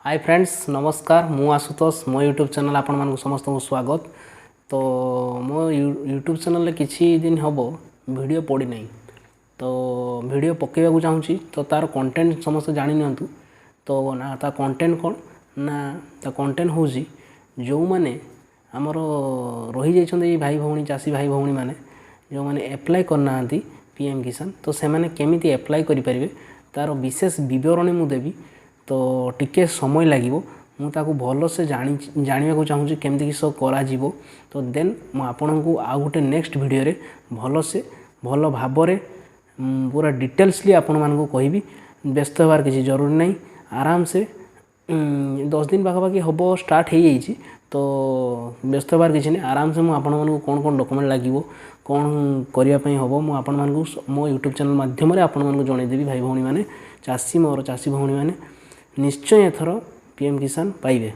High friends, ନମସ୍କାର। ମୁଁ ଆଶୁତୋଷ, ମୋ ୟୁଟ୍ୟୁବ୍ ଚ୍ୟାନେଲ୍ ଆପଣମାନଙ୍କୁ ସମସ୍ତଙ୍କୁ ସ୍ୱାଗତ। ତ ମୋ ୟୁଟ୍ୟୁବ୍ ଚ୍ୟାନେଲ୍ରେ କିଛି ଦିନ ହେବ ଭିଡ଼ିଓ ପଡ଼ିନାହିଁ, ତ ଭିଡ଼ିଓ ପକାଇବାକୁ ଚାହୁଁଛି। ତ ତା'ର କଣ୍ଟେଣ୍ଟ ସମସ୍ତେ ଜାଣି ନିଅନ୍ତୁ। ତ ନା, ତା କଣ୍ଟେଣ୍ଟ କ'ଣ ନା, ତା କଣ୍ଟେଣ୍ଟ ହେଉଛି ଯେଉଁମାନେ ଆମର ରହିଯାଇଛନ୍ତି ଏଇ ଭାଇ ଭଉଣୀ, ଚାଷୀ ଭାଇ ଭଉଣୀମାନେ ଯେଉଁମାନେ ଆପ୍ଲାଏ କରିନାହାନ୍ତି ପି ଏମ୍ କିଷାନ, ତ ସେମାନେ କେମିତି ଆପ୍ଲାଏ କରିପାରିବେ ତା'ର ବିଶେଷ ବିବରଣୀ ମୁଁ ଦେବି। ତ ଟିକେ ସମୟ ଲାଗିବ, ମୁଁ ତାକୁ ଭଲସେ ଜାଣିବାକୁ ଚାହୁଁଛି କେମିତି କିସ କରାଯିବ। ତ ଦେନ୍ ମୁଁ ଆପଣଙ୍କୁ ଆଉ ଗୋଟେ ନେକ୍ସଟ ଭିଡ଼ିଓରେ ଭଲସେ ଭଲ ଭାବରେ ପୁରା ଡିଟେଲ୍ସଲି ଆପଣମାନଙ୍କୁ କହିବି। ବ୍ୟସ୍ତ ହେବାର କିଛି ଜରୁରୀ ନାହିଁ। ଆରାମସେ 10 ଦିନ ପାଖାପାଖି ହେବ ଷ୍ଟାର୍ଟ ହେଇଯାଇଛି, ତ ବ୍ୟସ୍ତ ହେବାର କିଛି ନାହିଁ। ଆରାମସେ ମୁଁ ଆପଣମାନଙ୍କୁ କ'ଣ କ'ଣ ଡକୁମେଣ୍ଟ ଲାଗିବ, କ'ଣ କରିବା ପାଇଁ ହେବ, ମୁଁ ଆପଣମାନଙ୍କୁ ମୋ ୟୁଟ୍ୟୁବ୍ ଚ୍ୟାନେଲ୍ ମାଧ୍ୟମରେ ଆପଣମାନଙ୍କୁ ଜଣାଇଦେବି। ଭାଇ ଭଉଣୀମାନେ, ଚାଷୀ, ମୋର ଚାଷୀ ଭଉଣୀମାନେ ନିଶ୍ଚୟ ଏଥର ପି ଏମ୍ କିଷାନ ପାଇବେ।